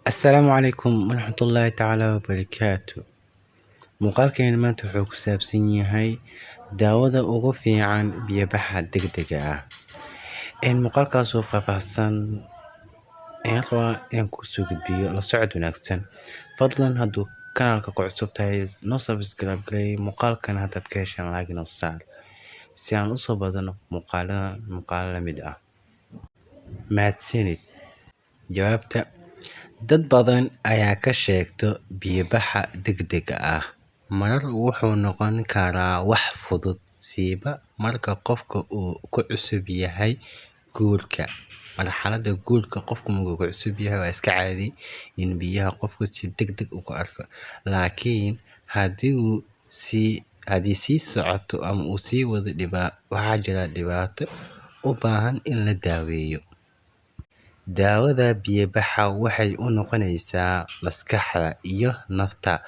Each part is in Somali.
Assalaamu calaykum waraxmatullaahi tacaala wabarakaatu. Muuqaalkeena maanta wuxuu ku saabsan yahay daawada ugu fiican biyo-baxa degdega ah. Muuqaalkaas oo faahfaahsan ayaan rabaa inaan kusoo gudbiyo. La socod wanaagsan. Fadlan, hadduu kanaalka ku cusub tahay, noo subscribe garee. Muuqaalkan haddaad ka heshaan, like noo saar si aan usoo badano muuqaalada muuqaalo la mid ah. Mahadsanid. Jawaabta: dad badan ayaa ka sheegto biyo-baxa degdega ah. Marar wuxuu noqon karaa wax fudud, siiba marka qofka uu ku cusub yahay guurka. Marxaladda guurka qofku markuu ku cusub yahay, waa iska caadi in biyaha qofku si degdeg u arko. Laakiin haddii sii socoto ama uu sii wado, waxaa jira dhibaato u baahan in la daaweeyo. Daawada biyo-baxa waxay u noqonaysaa maskaxda iyo nafta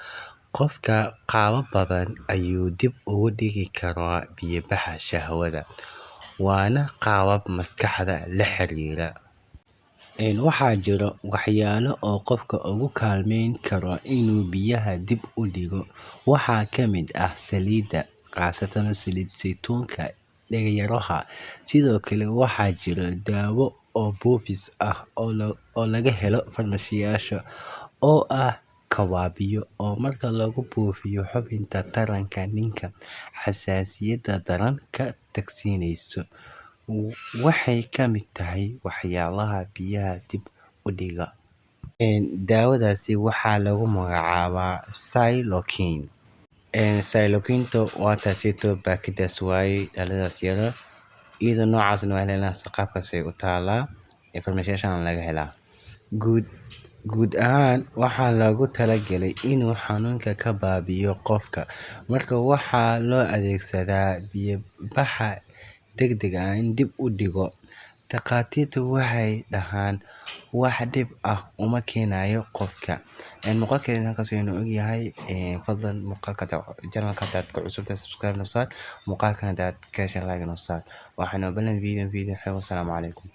qofka. Qaabab badan ayuu dib ugu dhigi karaa biyo-baxa shahwada, waana qaabab maskaxda la xiriira. Waxaa jira waxyaalo oo qofka ugu kaalmeyn karo inuu biyaha dib u dhigo. Waxaa ka mid ah saliidda, khaasatan saliid saytuunka, dhagayaraha. Sidoo kale waxaa jira daawo oo buufis ah oo laga helo farmashiyaasha, oo ah kawaabiyo, oo marka lagu buufiyo xubinta taranka ninka xasaasiyadda daran ka tagsiinayso. Waxay ka mid tahay waxyaalaha biyaha dib u dhiga. Daawadaasi waxaa lagu magacaabaa Xylocaine. Xylocaine waa taasito, baakadaas waaye, dhaladaas yaro. Iyadoo noocaasna waa helanaa, qaabkaas ay u taalaa, farmashiyaashan laga helaa. Guud ahaan waxaa loogu talagalay inuu xanuunka ka baabi'iyo qofka. Marka waxaa loo adeegsadaa biyo-baxa degdega ah in dib u dhigo. Dhakhaatiirtu waxay dhahaan wax dhib ah uma keenayo qofka. Muuqaalkeena halkaas ayuu ogyahay. Fadlan, muuqaalka channelka hadaad ku cusubtahay, subscribe noo saar. Muuqaalkan hadaad ka heshay, like noo saar. Waxaana balan video video. Assalaamu calaykum.